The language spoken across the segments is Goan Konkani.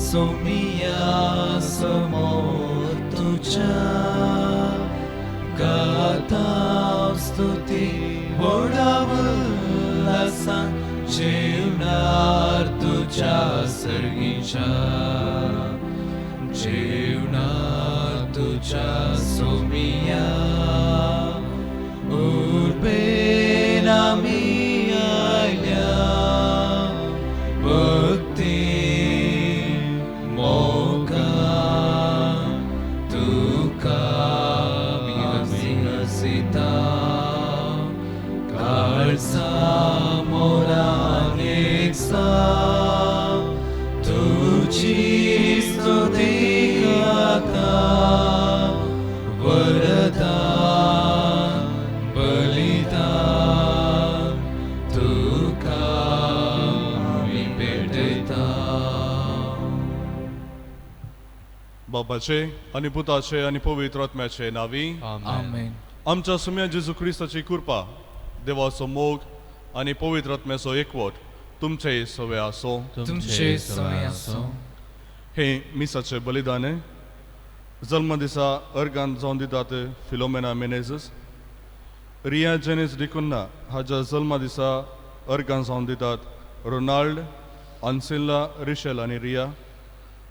सोमिया समोर तुज्या गाता स्तुती व्हडा उल्हासान जेवणार तुज्या सर्गीच्या जेवणार तुज्या सोमिया उर्बेन आमी आयल्या भक्ती मोगान तुका आमी हसिता काळजा मोरान एकसा तुजी स्तुती गाता वरदान बलिदान तुका आमी भेटयता. बापाचे आनी पुताचे आनी पवित्र आत्म्याचे नांवी आमेन. आमच्या सुम्या जेजू क्रिस्ताची कृपा, देवाचो मोग आनी पवित्र आत्म्याचो एकवट तुमचे सवे आसो. तुमचे सवय आसो. हे मिसाचे बलिदान जल्म दिसा अर्गान जावन दितात फिलोमेना मेनेझस, रिया जेनिस डिकुन्ना हाज्या जल्मा दिसा अर्गान जावन दितात रोनाल्ड, अन्सिल्ला, रिशेल आनी रिया.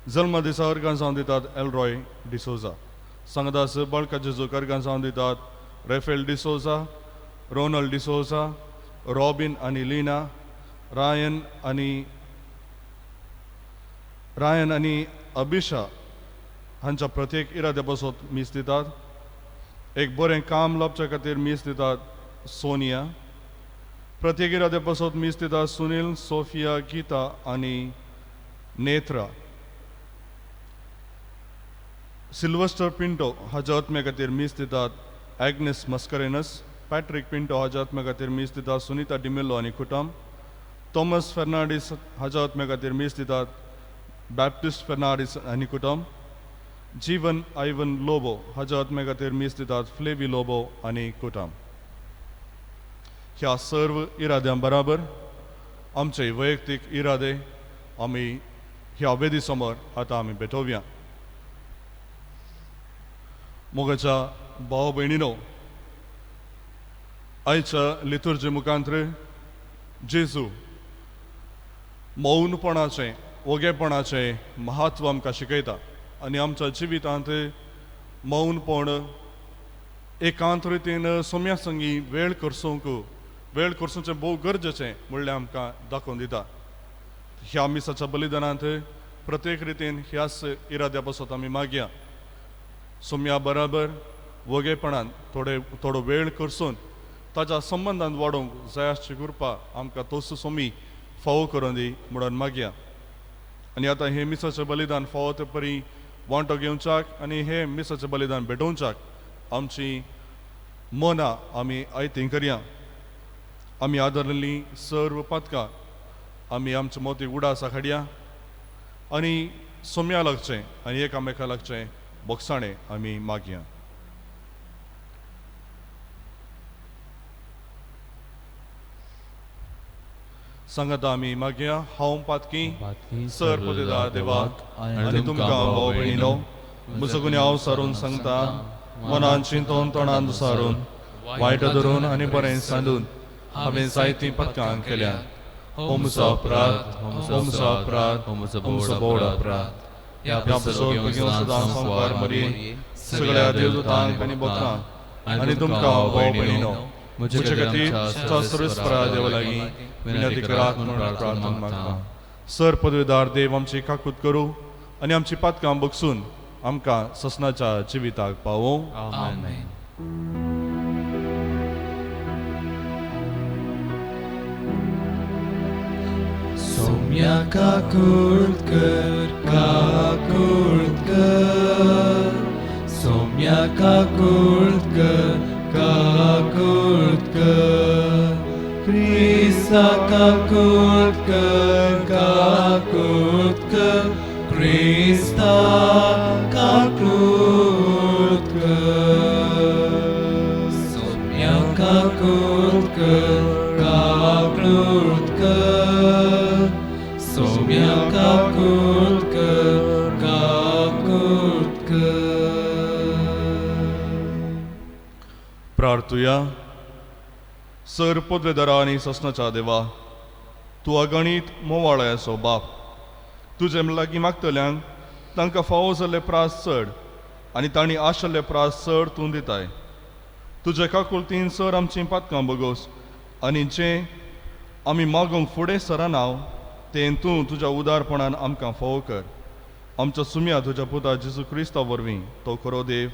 जल्मा दिसा अर्गान जावन दितात एलरॉय डिसोजा. सांगदास बाळका जेजूक अर्गान जावन दितात रेफेल डिसोजा, रोनल्ड डिसोजा, रॉबीन आनी लिना, रायन आनी अभिशा हांच्या प्रत्येक इराद्या पासत मीस दितात. एक बरें काम लाबच्या खातीर मीस दितात सोनिया. प्रत्येक इराद्या पासत मीस दितात सुनील, सोफिया, गीता आनी नेत्रा. सिल्वस्टर पिंटो हाज्या आत्म्या खातीर मीस दितात एग्नेस मस्करेनस. पॅट्रीक पिंटो हाज्या आत्म्या खातीर मीस दितात सुनीता डिमेलो आनी कुटुंब. थॉमस फेर्नांडीस हाज्या आत्म्या खातीर मीस दितात बॅप्टिस्ट फेर्नांडीस आनी कुटुंब. जीवन आयवन लोबो हाज्या आत्म्या खातीर मीस दितात फ्लेवी लोबो आनी कुटुंब. ह्या सर्व इराद्यां बराबर आमचे वैयक्तीक इरादे आमी ह्या वेदी समोर आतां आमी भेटोवया. मोगाच्या भाव भयणीनो, आयच्या लितुर्जी मुखांत्र जेजू मौनपणाचें, ओगेपणाचें महत्व आमकां शिकयता आनी आमच्या जिवितांत मौनपण एकांत रितीन सोम्या संगी वेळ करसूंक वेळ करसूचें भोव गरजेचें म्हणल्यार आमकां दाखोवन दिता. ह्या मिसाच्या बलिदानांत प्रत्येक रितीन ह्याच इराद्या पासत आमी मागया सोम्या बराबर वोगेपणान थोडो वेळ करसून ताच्या संबंदान वाडोवंक जाय आसची कृपा आमकां तोच सोमी फावो करून दी म्हणून मागया. आनी आतां हें मिसाचें बलिदान फावो ते परी वांटो घेवच्याक आनी हें मिसाचें बलिदान भेटोवच्याक आमची मनां आमी आयतीं करया. आमी आदरलेलीं सर्व पातकां आमी आमचे मोती उडासा हाडया आनी सोम्या लागचें आनी एकामेका लागचें बोगसाणें आमी मागया. सांगाता आमी मागया. हांव पातकी सर पदेदार देवाक आनी तुमकां भाव भयणीनो म्हजो गुन्यांव सारून सांगता, मनान चिंतून तोंडान दुसारून वायट धरून आनी बरें सांदून हांवें जायतीं पथकां केल्या. हो म्हजो अपराध, हो म्हजो अपराध, हो म्हजो बोड अपराध. ह्या घेवन सदां संवसार मरये सगळ्या देवदूतांक आनी भक्तांक आनी तुमकां भाव भयणीनो म्हजे खातीर सर्वेस्परा देवा लागीं विनंती करात म्हणून प्रार्थना मागता. सर पदवीदार देव आमची काकूत करूं आनी आमची पातकां बगसून आमकां ससनाच्या जिविताक पावोवं. आमेन. सोम्या काकूत कर, काकूत कर, सोम्या काकूत कर, काकूत कर, क्रिस्ता काकूत कर, काकूत कर, क्रिस्ता काकूत कर, सोम्या काकूत कर, काकूत कर, सोम्या काकूत कर, प्रार्थुया. सर पदवेदारा आनी ससनाच्या देवा, तूं अगणीत मोवाळ्याचो बाप, तुजे लागीं मागतल्यांक तांकां फावो जाल्ले प्रास चड आनी तांणी आशिल्ले प्रास चड तूं दिताय. तुजे काकुळतीन सर आमचीं पातकां बगोस आनी जें आमी मागूंक फुडें सरना तें तूं तुज्या उदारपणान आमकां फावो कर. आमच्या सुम्या तुज्या पुता जेजू क्रिस्ता वरवीं, तो खरो देव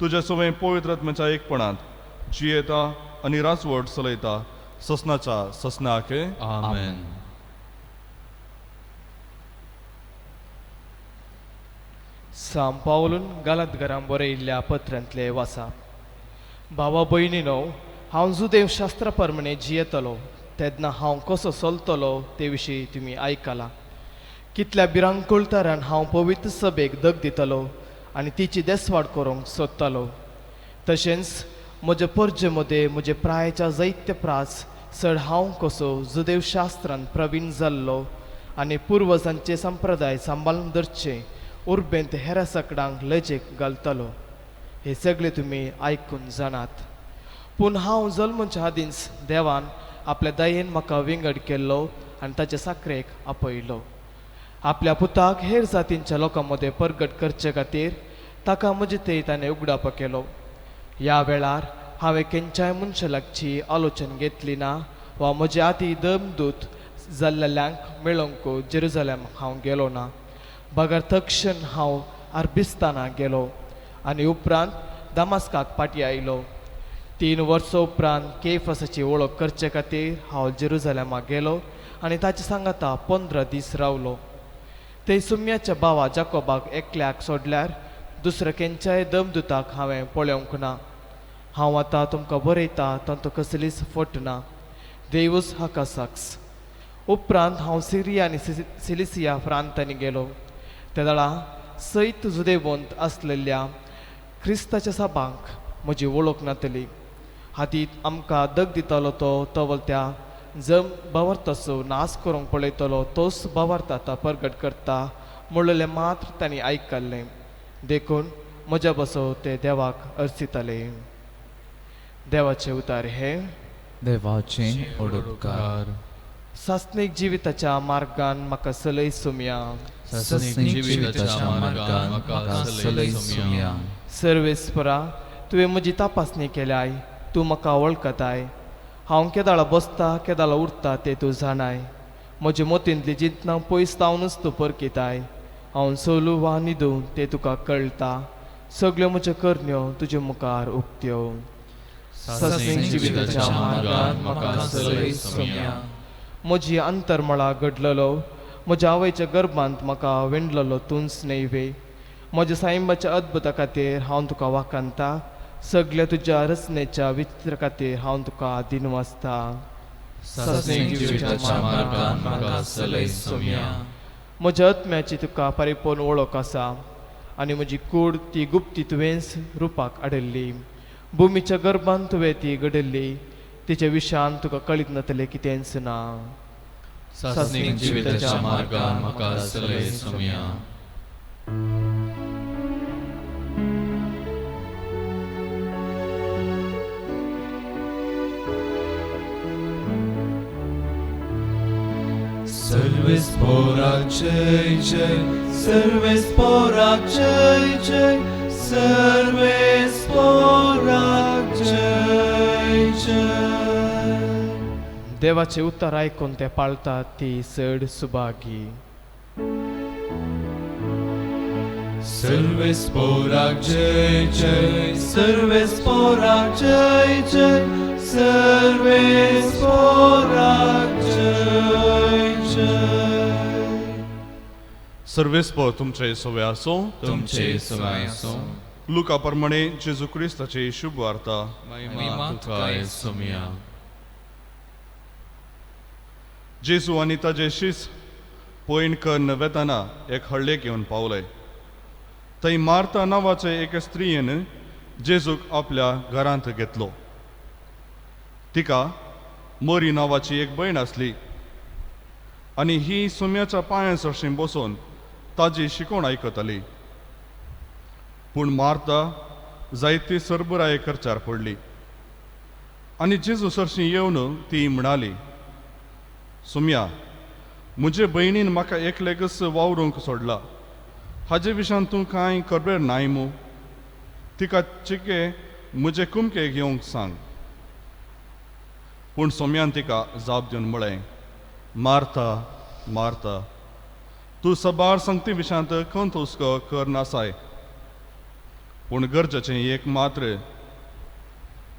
तुज्या सवें पवित्र आत्म्याच्या एकपणांत जियेता आनी राजवट चलयता ससनाच्या ससनाक. आमेन. सांव पावलून गालातघरां बरयिल्ल्या पत्रांतले वासा. भावा भयणीनो, हांव जुदेव शास्त्रा प्रमाणे जियेतलो तेन्ना हांव कसो चलतलो ते विशीं तुमी आयकलां. कितल्या भिरांकूळ तरान हांव पवित्र सभेक दग दितलो आनी तिची देसवाड करूंक सोदतालो. तशेंच म्हजे परजे मदें म्हजे प्रायेच्या जैत्य प्रास चड हांव कसो जुदेव शास्त्रान प्रवीण जाल्लो आनी पुर्वजांचे संप्रदाय सांबाळून धरचे उर्बेंत हेरा सकडांक लजेक घालतालो. हे सगळे तुमी आयकून जाणात. पूण हांव जल्मच्या आदींच देवान आपल्या दयेन म्हाका विंगड केल्लो आनी ताचे साकरेक आपयलो. आपल्या पुताक हेर जातींच्या लोकां मदें परगट करचे खातीर ताका म्हजे थंय ताणें उगडापो केलो. ह्या वेळार हांवें खंयच्याय मनशा लागची आलोचन घेतली ना वा म्हजे आदी दमदूत जाल्ल्यांक मेळोवंक जेरुजलेम हांव गेलो ना. बगर तक्षण हांव अरबिस्ताना गेलो आनी उपरांत दमास्काक फाटीं आयलो. 3 वर्सां उपरांत केफसाची वळख करचे खातीर हांव जेरुजलेमाक गेलो आनी ताचे सांगाता 15 दीस रावलो. ते सुम्याच्या भावा जाकोबाक एकल्याक सोडल्यार दुसऱ्या खंयच्याय दमदुताक हांवें पळोवंक ना. हांव आतां तुमकां बरयता तातूंत कसलीच फट ना. देवूच हाका साक्ष. उपरांत हांव सिरिया आनी सिलिसिया प्रांतांनी गेलो. त्या वेळा सैत जुदेवंत आसलेल्या क्रिस्ताच्या सभांक म्हजी वळख नातली. हातीत आमकां दग दितालो तो तवल त्या जम बावरताचो नाश करूंक पळयतलो तोच बावरता आतां परगट करता म्हणलेलें मात्र तांणी आयकल्लें. देखून म्हज्या बसो ते देवाक अर्सिताले. देवाचे उतार हे देवाचे ओडपकार. सासणीक जिविताच्या मार्गान म्हाका सलय सुमया. सासणीक जिविताच्या मार्गान म्हाका सलय सुमया. सर्वेस्परा, तुवें म्हजी तपासणी केल्याय, तूं म्हाका वळखताय. हांव केदाळा बसता केदाळा उरता तें तूं जाणाय. म्हजे मोतींतली जितना पयस तावनूच तूं परकिताय. हांव सोलू वा न्हिदूं तें तुका कळटा. सगल्यो म्हज्यो करण्यो तुजे मुखार उक्त्यो. सासणीक जिविताच्या मार्गान म्हाका सलय सुमया. म्हजी अंतरमळा घडलेलो, म्हज्या आवयच्या गर्भांत म्हाका वेंडलेलो तूंच न्हय वे. म्हज्या सायंबाच्या अद्भुता खातीर हांव तुका वाखाणता. सगल्या तुज्या रचनेच्या विचित्र खातीर हांव तुका दिनवासता. सासणीक जिविताच्या मार्गान म्हाका सलय सुमया. म्हज्या आत्म्याची तुका परिपूर्ण वळख आसा आनी म्हजी कूड ती गुप्ती तुवेंच रुपाक हाडिल्ली. भुमीच्या गर्भान तुवें ती घडयल्ली. तिच्या विशयान तुका कळीत नातलें कितेंच ना. सासणीक जिविताच्या मार्गान म्हाका सलय सुमया. सर्वेस पोराक जय जय, सर्वेस पोराक जय जय, सर्वेस पोराक जय जय. देवाचे उतर आयकून ते पाळतात ती चड सुभागी. सर्वेस पोराक जय जय, सर्वेस पोराक जय जय, सर्वेस पोराक जय जय. सर्वेस्पर तुमचे सवे आसो. तुमचे सवे आसो. लुका प्रमाणे जेजू क्रिस्ताची शुभ वार्ता. महिमा तुका सुमया. जेजू आनी ताजे शिस पयण कन्न वेताना एक हळ्ळेक येवन पावले. थंय मार्ता नांवाचे एके स्त्रियेन जेजूक आपल्या घरांत घेतलो. तिका मरी नांवाची एक भयण आसली आनी ही सुम्याच्या पांयां सरशीं बसून ताजी शिकोवण आयकताली. पूण मार्ता जायती सरबराय करच्यार पडली. आनी जेजू सरशी येवन ती म्हणाली, सोम्या, म्हजे भयणीन म्हाका एकलेकच वावरूंक सोडला, हाजे विशयान तूं कांय खबर नाय मू? तिका चिके म्हजे कुमकेक येवंक सांग. पूण सोम्यान तिका जाप दिवन म्हळें, मार्था, मार्था, तूं सबार संगती विशयांत खंत हुस्को कर नासाय, पूण गरजेचें एक मात्र.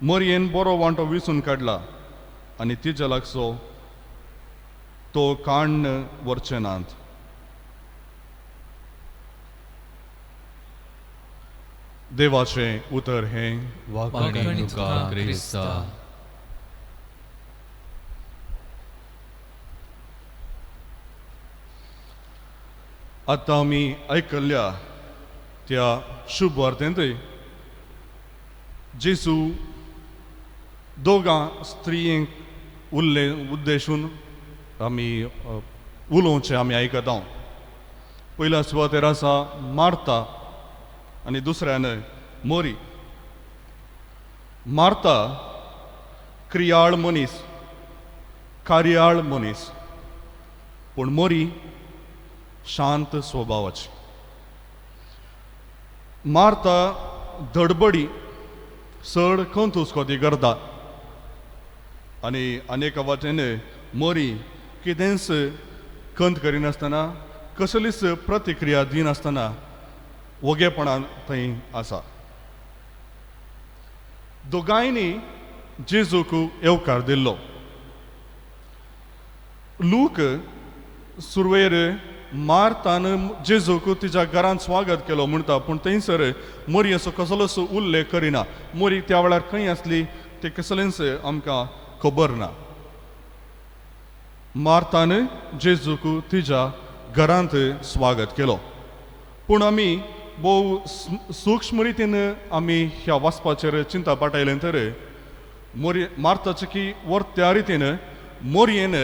मोरयेन बरो वांटो विसून काडला आनी तिजे लागचो तो काण्ण व्हरचे नात. देवाचें उतर हें. वाखाणी तुका क्रिस्ता. आतां आमी आयकल्ल्या त्या शुभ वार्तेंत जेजू दोगां स्त्रियेंक उल्ले उद्देशून आमी उलोवचें आमी आयकता. पयल्या सुवातेर आसा मार्ता आनी दुसऱ्यान मोरी. मार्ता क्रियाळ मनीस, कार्याळ मनीस, पूण मोरी शांत स्वभावाची. मार्ता धडबडी, चड खंत हुस्को ती करता आनी अनेक वाटेन मोरी कितेंच खंत करिनासतना, कसलीच प्रतिक्रिया दिनासतना वोगेपणान थंय आसा. दोगांयनी जेजूक येवकार दिल्लो. लूक सुरवेर मार्तान जेजूक तिच्या घरांत स्वागत केलो म्हणटा, पूण थंयसर मोरयेचो कसलोच उल्लेख करिना. मोरी त्या वेळार खंय आसली तें कसलेंच आमकां खबर ना. मार्तान जेजूक तिच्या घरांत स्वागत केलो, पूण आमी भोव सूक्ष्म रितीन आमी ह्या वाचपाचेर चिंता पाटयलें तर मोरी मार्ताचे की वर्त्या रितीन मोरयेन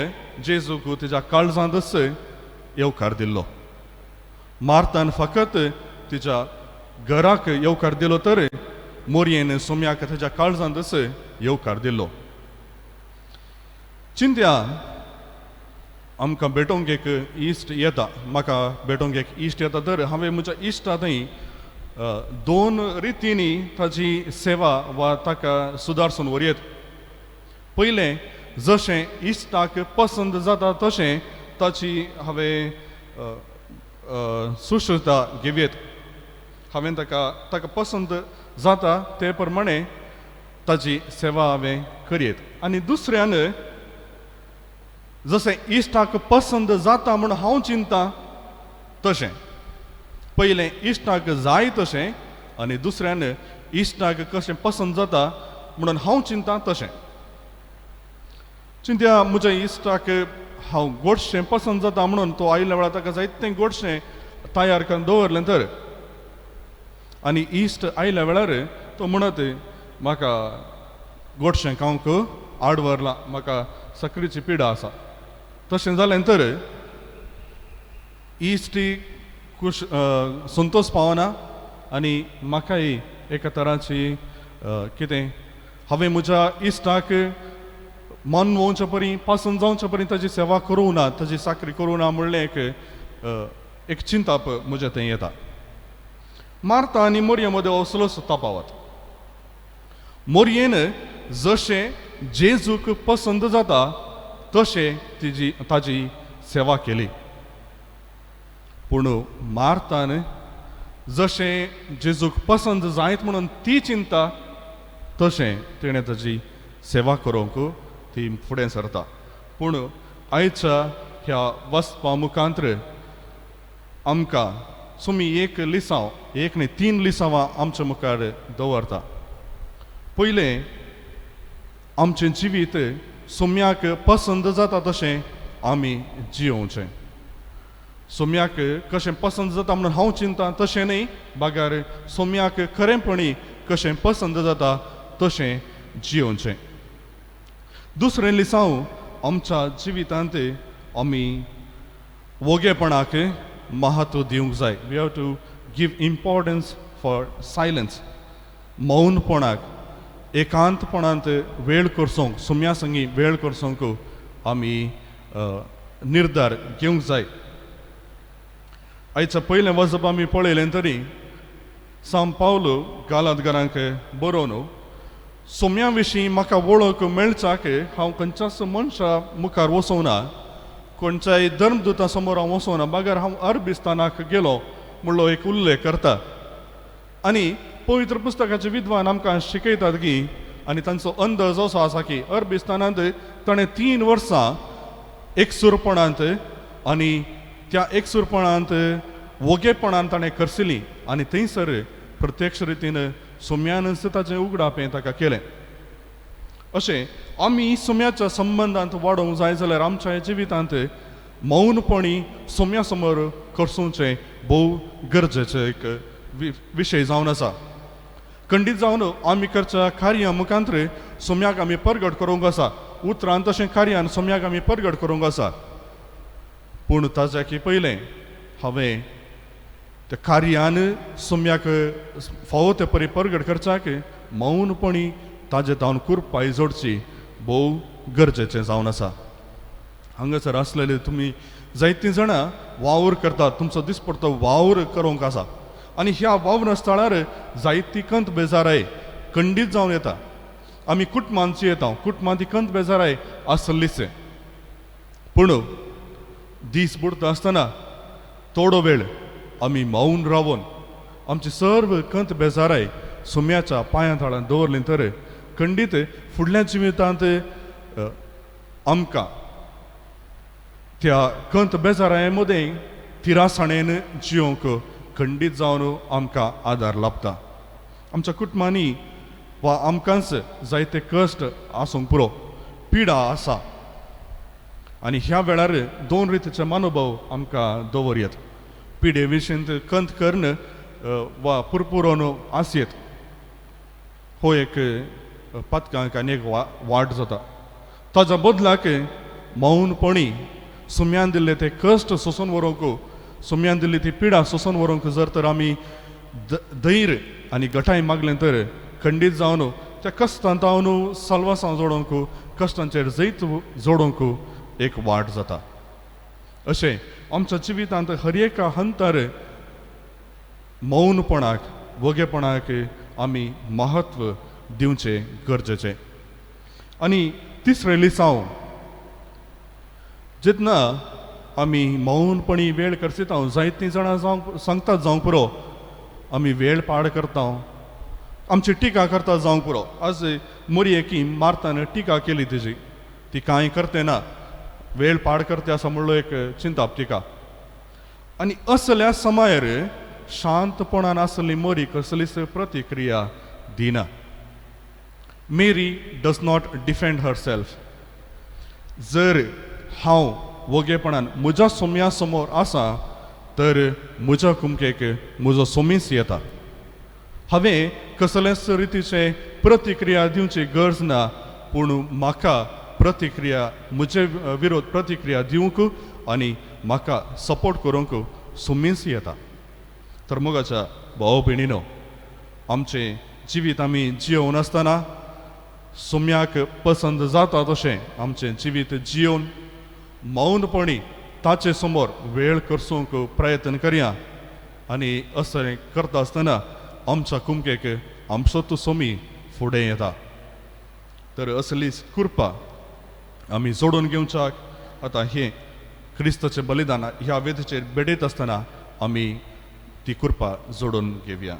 जेजूक तिच्या काळजांतच येवकार दिल्लो. मार्तान फकत तिच्या घराक येवकार दिलो तर मोरयेन सोम्याक तिच्या काळजांतच येवकार दिल्लो. चिंत्या आमकां भेटोवंक एक इश्ट येता, म्हाका भेटोवंक एक इश्ट येता तर हांवें म्हज्या इश्टा थंय दोन रितींनी ताजी सेवा वा ताका सुदारसून व्हरयेत. पयलें, जशें इश्टाक पसंत जाता तशें ताची हांवें सुश्रुता घेवयेत. हांवें ताका ताका पसंत जाता ते प्रमाणे ताजी सेवा हांवें करयेत. आनी दुसऱ्यान जशें इश्टाक पसंत जाता म्हूण हांव चिंता तशें, पयलें इश्टाक जाय तशें आनी दुसऱ्यान इश्टाक कशें पसंत जाता म्हणून हांव चिंता तशें. चिंत्या म्हज्या इश्टाक हांव गोडशें पसंत जाता म्हणून तो आयिल्ल्या वेळार ताका जायतें गोडशें तयार करून दवरलें तर, आनी इश्ट आयल्या वेळार तो म्हणत म्हाका गोडशें खावंक आड व्हरलां, म्हाका साकरीची पिडा आसा. तशें जालें तर इश्टी खुश संतोश पावना आनी म्हाकाय एका तराची कितें हांवें म्हज्या इश्टाक मन वोवचे परी पासून जावचे परी ताजी सेवा करूं ना, ताजी साकरी करूं ना म्हणलें एक एक चिंताप म्हज्या थंय येता. मार्ता आनी मोरये मदें असलोच तफावत. मोरयेन जशें जेजूक पसंत जाता तशें तिजी ताजी सेवा केली, पूण मार्तान जशें जेजूक पसंत जायत म्हणून ती चिंता तशें तिणें ताजी सेवा करूंक ती फुडें सरता. पूण आयच्या ह्या वचपा मुखांत्र आमकां सुमी एक लिसांव, एक न्ही तीन लिसांवां आमच्या मुखार दवरता. पयलें, आमचें जिवीत सोम्याक पसंत जाता तशें आमी जियोवचें. सोम्याक कशें पसंत जाता म्हणून हांव चिंता तशें न्ही, बगर सोम्याक खरेंपणी कशें पसंत जाता तशें जियोवचें. दुसरें लिसांव, आमच्या जिवितांत आमी वोगेपणाक महत्व दिवंक जाय. We have to give importance for silence. मौनपणाक एकांतपणांत वेळ करसोंक, सोम्या संगी वेळ करसोंक आमी निर्धार घेवंक जाय. आयच्या पयलें वजप आमी पळयलें तरी सांव पावलो गालादगारांक बरोवन सोम्या विशीं म्हाका वळख मेळच्याक हांव खंयच्याच मनशा मुखार वचोना, खंयच्याय धर्मदूता समोर हांव वचोना, बगर हांव अरबिस्तानाक गेलो म्हणलो एक उल्लेख करता. आनी पवित्र पुस्तकाचे विद्वान आमकां शिकयतात की आनी तांचो अंदाज असो आसा की अरबिस्तानांत ताणें 3 वर्सां एकसूरपणांत आनी त्या एकसूरपणांत वोगेपणान ताणें खर्सिली आनी थंयसर प्रत्यक्ष रितीन सोम्यानच ताचें उगडापें ताका केलें. अशें आमी सोम्याच्या संबंदांत वाडोवंक जाय जाल्यार आमच्या जिवितांत मौनपणी सोम्या समोर खर्सुचें भोव गरजेचें एक विशय जावन आसा. खंडीत जावन आमी करच्या कार्या मुखांतर सोम्याक आमी परगट करूंक आसा, उतरान तशें कार्यान सोम्याक आमी परगट करूंक आसा. पूण ताज्या की पयलें हांवें त्या कार्यान सोम्याक फावो ते परी परगट करच्याक मौनपणी ताजे तावन कुरपाय जोडची भोव गरजेचें जावन आसा. हांगासर आसलेले तुमी जायतीं जाणां वावर करतात, तुमचो दिसपडतो वावर करूंक आसा आनी ह्या वावर स्थळार जायती कंत बेजाराय खंडीत जावन येता. आमी कुटुंबांची येता, कुटुंबांत ती कंत बेजाराय आसलीच, पूण दीस बुडटा आसतना थोडो वेळ आमी मौन रावन आमची सर्व कंत बेजाराय सोम्याच्या पांयां थळान दवरली तर खंडीत फुडल्या जिवितांत आमकां त्या कंत बेजाराय मदें तिरासाणेन जियोंक खंडीत जावन आमकां आदार लाभता. आमच्या कुटुंबांनी वा आमकांच जायते कश्ट आसूंक पुरो, पिडा आसा आनी ह्या वेळार 2 रितीचे मनोभाव आमकां दवर येत. पिडे विशीं कंत करून वा पुरपुरोन आसयेत हो एक पातकांक आनी एक वाट जाता. ताच्या बदलाक मौनपणी सुम्यान दिल्ले ते कश्ट सोसून व्हरूंक, सुम्यान दिल्ली ती पिडा सोसून व्हरूंक जर तर आमी धैर्य आनी गटाय मागलें तर खंडीत जावन त्या कश्टांत हांव साल्वासां जोडोवंक, कश्टांचेर जैत जोडोवंक एक वाट जाता. अशें आमच्या जिवितांत हर एका हंतार मौनपणाक वोगेपणाक आमी म्हत्व दिवचें गरजेचें. आनी तिसरें लिसांव, जेन्ना आमी मौनपणी वेळ करसिता, जायतीं जाणां जावंक सांगतात जावंक पुरो, आमी वेळ पाड करता, आमची टिका करता जावंक पुरो. आज मोरयेकी मारतान टिका केली तेजी, ती कांय करते ना, वेळ पाड करते आसा म्हणलो एक चिंताप टिका. आनी असल्या समायर शांतपणान आसली मोरी कसलीच प्रतिक्रिया दिना. Mary does not defend herself. जर हांव वोगेपणान म्हज्या सोम्या समोर आसा तर म्हज्या कुमकेक म्हजो सोमीस येता. हांवें कसलेच रितीचे प्रतिक्रिया दिवची गरज ना, पूण म्हाका प्रतिक्रिया म्हजे विरोध प्रतिक्रिया दिवंक आनी म्हाका सपोर्ट करूंक सोमीस येता. तर मोगाच्या भाव भयणीनो, आमचें जिवीत आमी जियोवन आसतना सोम्याक पसंत जाता तशें आमचें जिवीत जियोवन मौनपणी ताचे समोर वेळ करसूंक प्रयत्न करया आनी अशें करता आसतना आमच्या कुमकेक आमचो तो सोमी फुडें येता. तर असली कृपा आमी जोडून घेवच्याक आतां हें क्रिस्ताचें बलिदान ह्या वेदीचेर भेटयत आसतना आमी ती कृपा जोडून घेवया.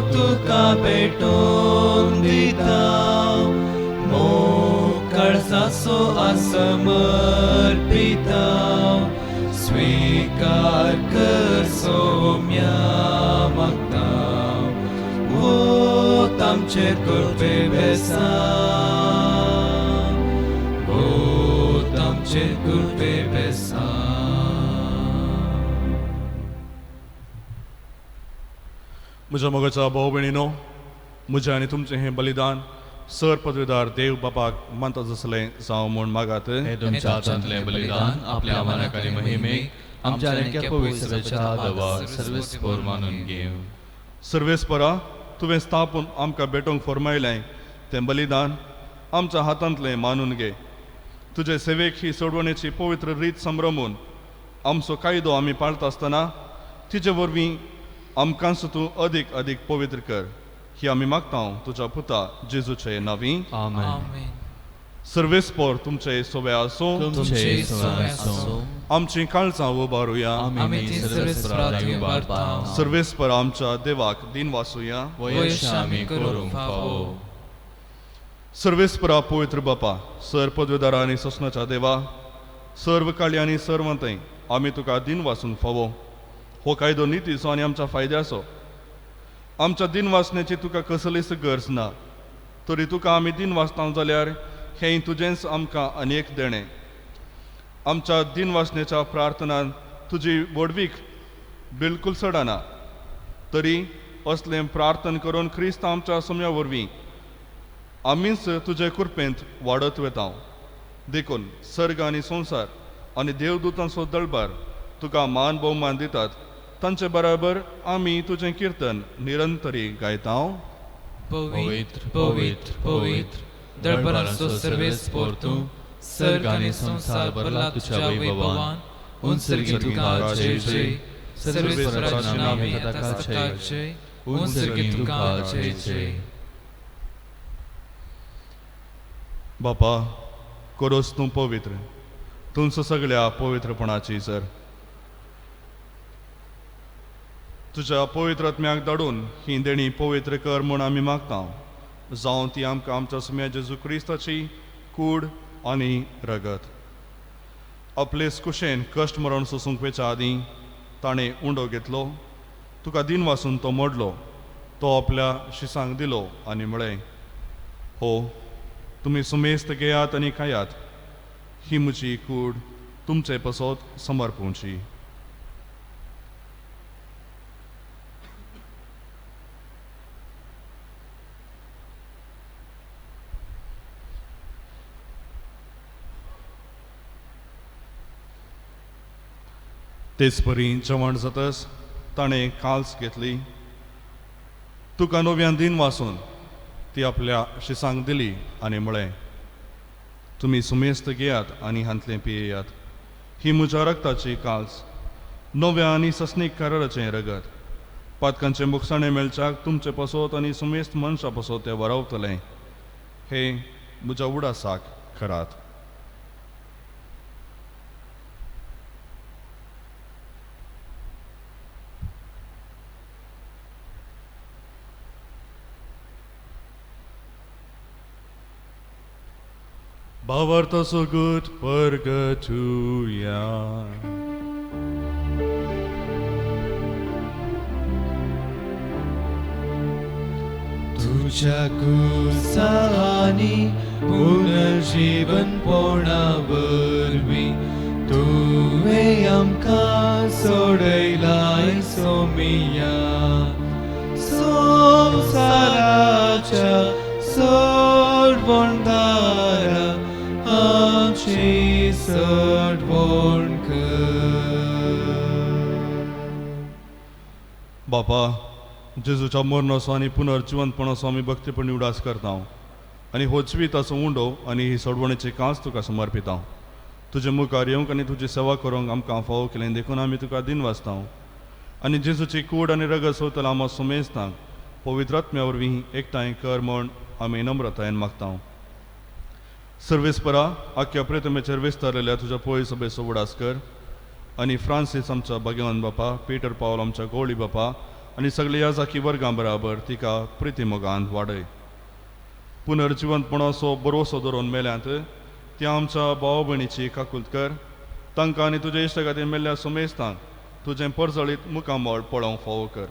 तुका भेटोन दिता मोकळसा दासो असमर्पिता स्वीकार कर सोम्या मागता वोत आमचेर कृपे बेसांव वोत आमचेर कृपे बेसांव. म्हज्या मोगाच्या भाव भयणीनो, म्हजें आनी तुमचें हें बलिदान सर पदवीदार देव बापाक मानता जसलें जावं म्हूण मागात. हे तुमच्या हातांतलें बलिदान आपल्या मनाक आनी महिमेक आमच्या आनी पवित्राच्या दवा सर्वेस्पोर मानून घेवं. सर्वेस्परा, तुवें स्थापून आमकां भेटोवंक फरमायलें तें बलिदान आमच्या हातांतलें मानून घे. तुजे सेवेक ही सोडवणेची पवित्र रीत संभ्रमून आमचो कायदो आमी पाळता आसतना तिजे वरवीं आमकांच तूं अदीक अदीक पवित्र कर, ही आमी मागता तुज्या पुता जेजूचे नांवी. आमेन. सर्वेस्पोर तुमचे सोवे आसूं. तुमचे सोवे आसूं. आमची काळजां उबारुया. आमी सर्वेस्पराक उबारता. सर्वेस्पर आमच्या देवाक दिन वासुया. वयश आमी करूंक फावो. सर्वेस्परा पवित्र बापा, सर पदवीदारा आनी सोसनाच्या देवा, सर्व काळी आनी सर्वंतय आमी तुका दिन वासूंक फावो. हो कायदो नितीचो आनी आमच्या फायद्याचो. आमच्या दिन वाचण्याची तुका कसलीच गरज ना, तरी तुका आमी दिन वाचता जाल्यार हें तुजेंच आमकां अनेक देणें. आमच्या दिन वाचण्याच्या प्रार्थनान तुजी व्हडवीक बिलकूल चडना, तरी असलें प्रार्थन करून क्रिस्त आमच्या सोम्या वरवीं आमीच तुजे कृपेंत वाडत वेता. देखून सर्ग आनी संवसार आनी देवदूतांचो दळबार तुका मान भोवमान दितात, तांचे बराबर आमी तुजें किर्तन निरंतरी गायता. पवित्र पवित्र पवित्र दळबरांचो सर्वेस्पोर तूं, सर्ग आनी संवसार भरला तुज्या वैभवान. उंचर्गी तुका जय जय, सर्वेस्पराच्या नांवान ताका जय जय, उंचर्गी तुका जय जय. बापा, करोस तूं पवित्र, तुमचो सगळ्या पवित्रपणाची सर. तुज्या पवित्र आत्म्याक धाडून ही देणी पवित्र कर म्हूण आमी मागता, जावं ती आमकां आमच्या सुम्या जेजू क्रिस्ताची कूड आनी रगत. आपले कुशेन कश्ट मरण सोसूंक वेच्या आदीं ताणें उंडो घेतलो, तुका दिन वासून तो मोडलो, तो आपल्या शिसांक दिलो आनी म्हळें, हो तुमी सुमेस्त घेयात आनी खायात, ही म्हजी कूड तुमचे पसत समर्पूंची. तेच परी जेवण जातच ताणें काल्स घेतली, तुका नव्यान दिन वासून ती आपल्या शिसांक दिली आनी म्हळें, तुमी सुमेस्त घेयात आनी हांतलें पियेयात, ही म्हज्या रक्ताची काल्स, नव्या आनी सस्नीक कराराचें रगत, पातकांचें मुखसाणें मेळच्याक तुमचे पसत आनी सुमेस्त मनशां पसत तें वरावतलें. हे म्हज्या उडासाक करात. भावार्थाचो गूट परगटुया. तुझ्या कुसानी पुनर्जीवन पोणा वरवीं तुवें आमकां सोडयलाय सोमिया. संवसाराच्या सोडवणदारा आमची सोडवण कर. बापा, जेजूच्या मरणाचो आनी पुनर्जिवंतपणाचो आमी भक्तीपणी उडास करता आनी हो जिविताचो उंडो आनी ही सोडवणेची कांच तुका समर्पिता. तुजे मुखार येवंक आनी तुजी सेवा करूंक आमकां फावो केलें देखून आमी तुका दिन वाचता आनी जेजूची कूड आनी रगत सोदतलो आमकां सुमेजतांक पवित्र आत्म्या वरवीं एकठांय कर म्हूण आमी नम्रतायेन मागता. सर्वेस्परा, आख्या प्रेतमेचेर विस्तारलेल्या तुज्या पळय सभेचो उडास कर आनी फ्रांसीस आमच्या भाग्यवान बापा, पीटर पावल आमच्या गोवळी बापा आनी सगळ्या ह्या जाकी वर्गां बराबर तिका प्रिती मोगान वाडय. पुनर्जिवंतपणाचो बरोसो धरून मेल्यांत त्या आमच्या भाव भयणीची काकूत कर. तांकां आनी तुज्या इश्टा खातीर मेल्ल्या सुमेस्तांक तुजें परजळीत मुखामळ पळोवंक फावो कर.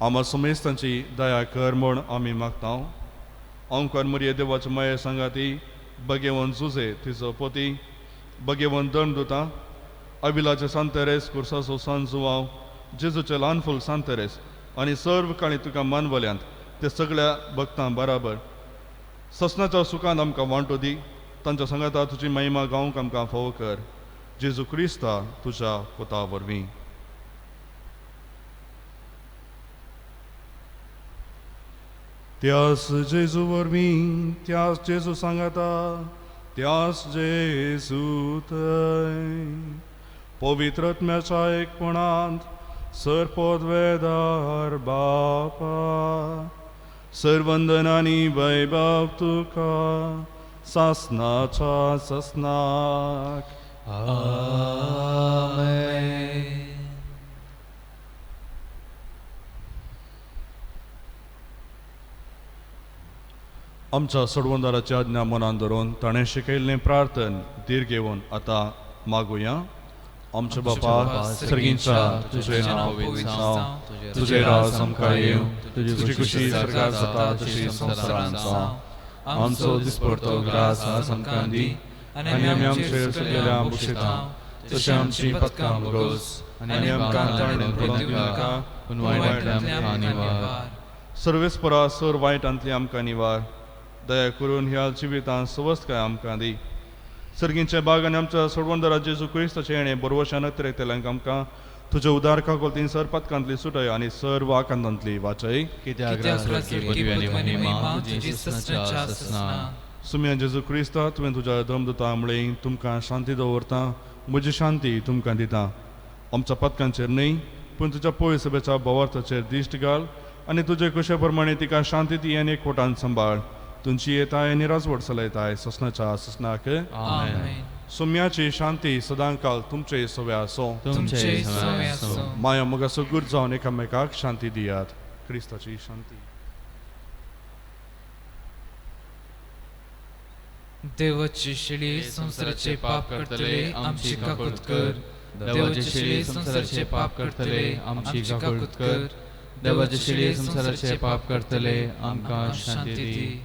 आमा सुमेस्तांची दया कर म्हूण आमी मागता. ओंकार मुरये देवाचे माये सांगाती बगेवन जुजे तिजो पती बगेवन धर्मदुतां अविलाचे सांतेरेस कुर्साचो सान जुवांव जेजूचे ल्हान फूल सांतेरेस आनी सर्व काळी तुका मानवल्यांत ते सगळ्या भक्तां बराबर ससनाच्या सुखान आमकां वांटो दी. तांच्या सांगाता तुजी महिमा गावंक आमकां फावो कर. जेजू क्रिस्ता तुज्या पुता वरवीं. त्यास जेजू वरवीं, त्यास जेजू सांगाता, त्यास जेजू थंय पवित्र आत्म्याच्या एकपणांत सरपदवेदार बापा सर्वंदन आनी वैभव तुका सासनाच्या सासनाक. आमेन. आमच्या सोडवणदाराची आज्ञा मनान धरून ताणें शिकयल्लें प्रार्थन धीर घेवन आतां मागुया. आमच्या बापा सर्गींच्या तुजें नांव पवित्र जावं, तुजें राज आमकां येवं, तुजी खुशी स्वर्गार जाता तशी संवसारांत जावं. आमचो दिसपडतो ग्रास आज आमकां दी आनी आमी आमचेर चुकलेल्या भुगशिता तशें आमची पथकां भोगोस आनी आमकां ताणून पडूंक दिवनाका पूण वायटांतल्यान आमकां निवार. सर्वेस्परा सर वायटांतली आमकां निवार. दया करून ह्या जिवितांत सवस्तकाय आमकां दी. सर्गींच्या बाग आनी आमच्या सोडवणदारा जेजू क्रिस्ताचें येणें बरवशान अतिरेकतल्यांक आमकां तुज्या उदार काकोलतीन सर पथकांतली सुटय आनी सर्व आकांतांतली वाचय. सुम्या जेजू क्रिस्ता तुवें तुज्या धर्मदुता म्हळें तुमकां शांती दवरता, म्हजी शांती तुमकां दिता. आमच्या पथकांचेर न्हय पूण तुज्या पळय सभेच्या भावार्थाचेर दिश्ट घाल आनी तुजे कुशे प्रमाणे तिका शांती दी आनी एकवटान सांबाळ. तुमची येताय आनी राजवट चलयताय ससनाच्या ससनाक. सुम्याची शांती सदांकाल तुमचे सवे आसो. माया मोगा सुगूर जावन एकामेकाक शांती दियात. क्रिस्ताची शांती. देवाची शिळी संवसाराचे पाप करतले आमची काकूत कर. देवाची शिळी संवसाराचे पाप करतले आमची काकूत कर. देवाची शिळी संवसाराचे पाप करतले आमकां शांती दी.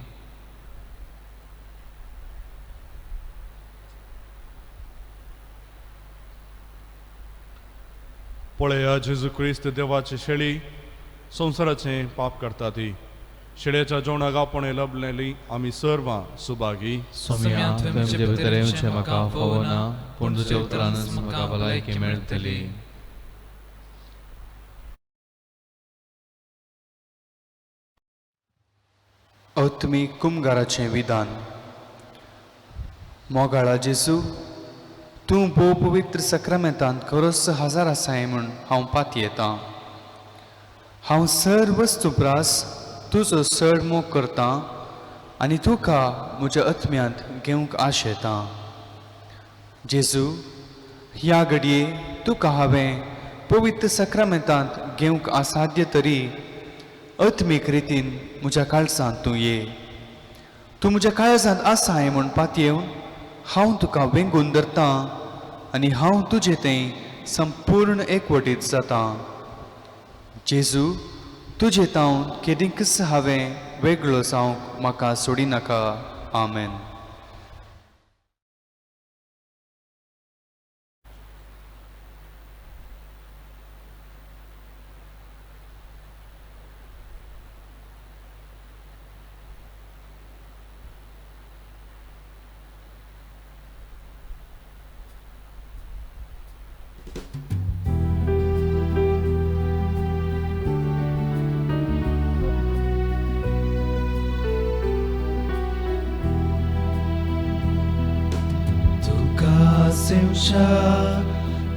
पळया जेजू क्रिस्त देवाची शेळी संवसाराचें पाप करता ती शेळ्याच्या जेवणाक आपण लभलेली आमी सर्वां सुभागी. सोम्या तुवें म्हजे भितर येवचें म्हाका फावना, पूण तुज्या उतरानच म्हाका भलायकी मेळटली. आत्मीक कुमगाराचें विधान. मोगाळा जेजू, तूं भोव पवित्र सक्रामेंतांत खरोच हजार आसाय म्हूण हांव पातयेतां. हांव सर वस्तू प्रास तुजो चड मोग करतां आनी तुका म्हज्या आत्म्यांत घेवंक आशेतां. जेजू, ह्या घडये तुका हांवें पवित्र सक्रामेंतांत घेवंक असाध्य तरी आत्मीक रितीन म्हज्या काळजांत तूं ये. तूं म्हज्या काळजांत आसाय म्हूण पातयेवन हांव तुका वेंगून धरतां आनी हांव तुजे थंय संपूर्ण एकवटीत जातां. जेजू, तुजे तावन केदींकच हांवें वेगळो जावंक म्हाका सोडिनाका. आमेन.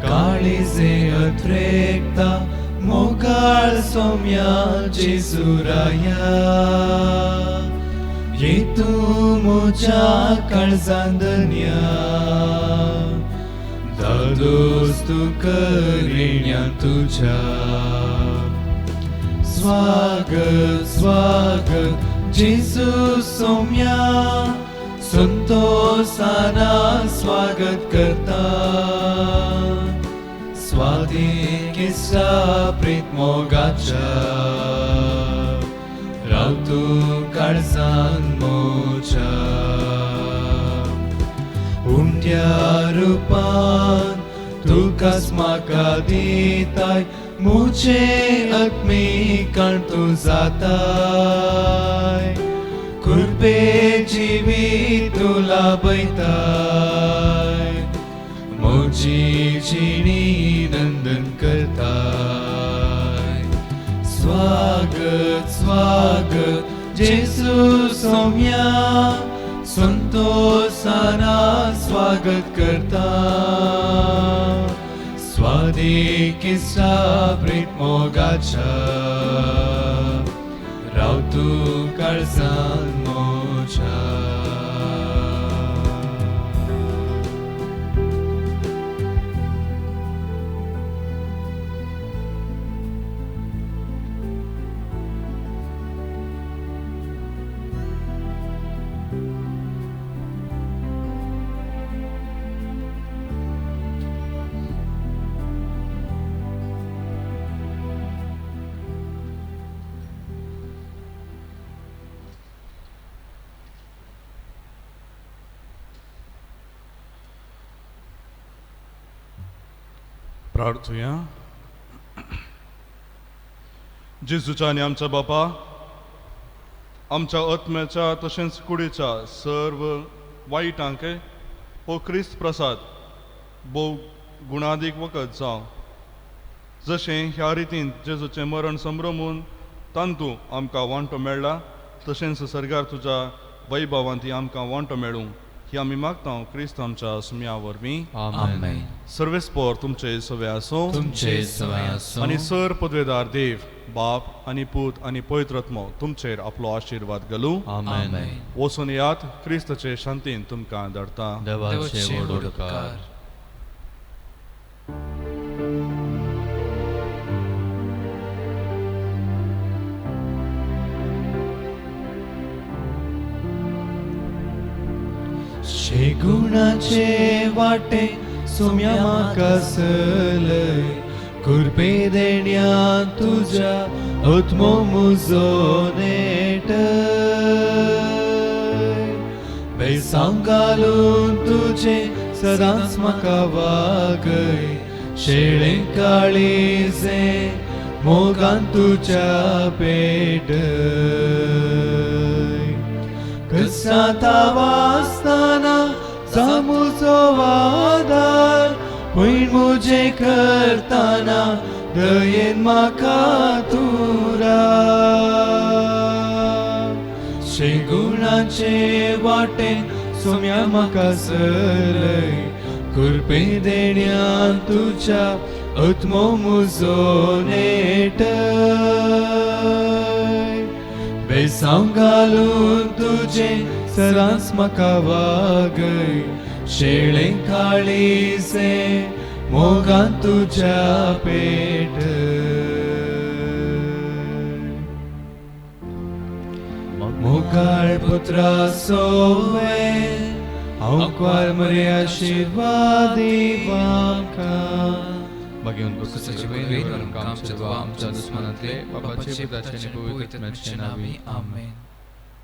काळीजे अत्रेकता मोगाळ सोम्या जेजुराया, ये तूं म्हज्या काळजान धन्या, दादोस तूं करिण्या तुज्या. स्वागत स्वागत जेजू सोम्या, संतोषाना स्वागत करता स्वाधीन इस्सा प्रीत मोगाच्या राव तूं काळजान मोच्या उंड्या रुपान तुकाच म्हाका दिताय मुझे आत्मिकान तूं जाताय कृपे जिवीत तूं लाभयताय म्हजी जिणी नंदन करताय स्वागत स्वागत जेसू सोम्या संतोषाना स्वागत करता स्वादीक इस्सा प्रीत मोगाच्या राव तूं काळजान मोच्या. प्रार्थुया. जेजूच्या आनी आमच्या बापा आमच्या आत्म्याच्या तशेंच कुडीच्या सर्व वायटांक हो क्रिस्त प्रसाद भोव गुणादीक वखद जावं जशें ह्या रितीन जेजूचें मरण संभ्रमून तांतू आमकां वांटो मेळ्ळा तशेंच सर्गार तुज्या वैभवांत आमकां वांटो मेळूं ही आमी मागता क्रिस्त आमच्या सुम्या वरवीं. आमेन. सर्वेस्पोर तुमचे सवे आसूं तुमचे सवय आसूं आनी सर पदवेदार देव बाप आनी पूत आनी पवित्र आत्मो तुमचेर आपलो आशिर्वाद घालूं. आमेन. वचून यात क्रिस्ताचे शांतीन तुमकां धाडटा. देवाचे व्हड उपकार. शेगुणाचे वाटे सोम्या म्हाका सलय कृपे देण्या तुज्या आत्मो मुजो नेट बेसांव घालून तुजें सदांच म्हाका वागय शेळें काळीजें मोगान तुज्या पेटय कसाता वासताना जामुचो वादार पयण मुजे करताना दयेन म्हाका तुरा शेगुणाचे वाटेन सोम्या म्हाका सलय कृपे देण्या तुज्या आत्मो मुजो नेट बेसांव घालून तुजें सदांच म्हाका वागय शेळें काळीजें मोगान तुज्या पेट मोगाळ पुत्रा सोवे हांव क्वार मरे आशिर्वादी वाका आमच्या दुस्मनांतले बापाचे पुताचे आनी पवित्र आत्म्याचे नांवी. आमेन.